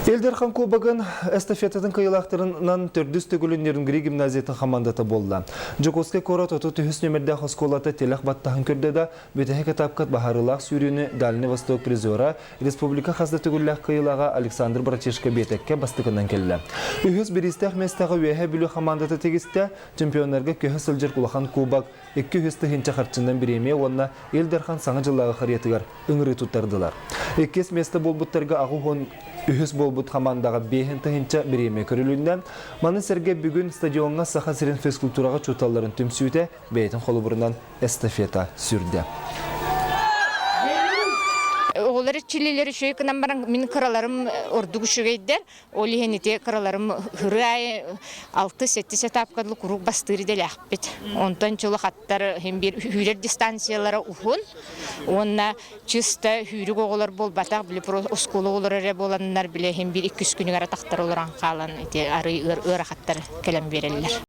Ил Дархан Кубогын эстафетатын кыайыылаахтарынан төрдүс төгүлүн Нерюнгри гимназиятын хамаандата буолла. Дьокуускай куорат 33 нүөмэрдээх оскуолата тилэх баттаһын көрдө да, бүтэһик этапка баһаарыылаах сүүрүүнү Дальний Восток призера, республика хас да төгүллээх кыайыылааҕа Александр Братишко биэтэккэ бастакынан кэллэ. Үһүс бириистээх миэстэҕэ Үөһээ Бүлүү хамаандата тигистэ, чемпионнарга көһө сылдьар улахан кубок, 200 тыһыынча харчынан бириэмийэ уонна Ил Дархан Саҥа дьыллааҕы харыйатыгар ыҥырыы туттардылар. Иккис миэстэ буолбуттарга 83 буолбут хамаандаҕа 5 тыһыынча бириэмийэ көрүлүннэ. Маны сэргэ бүгүн стадиоҥҥа Саха сирин физкультураҕа учууталларын түмсүүтэ бэйэтин холобурунан эстафета сүрдэ. Оҕолор иччилилэр үчүгэй гынан баран мин кыраларым ордук үчүгэйдэр. Ол иһин ити кыраларым ырыа аайы алты-сэттис этапка дылы куруук бастыыр идэлээхпит. Онтон чулахаттар иһин биир үүрэр дистанциялара уһун уонна чисто сүүрүк оҕолор буолбатах, били оскуола оҕолоро эрэ буоланнар, били иһин биир иккис күнүгэр атахтар олорон хаалан ити арый ыарахаттар кэлэн биэрэллэр.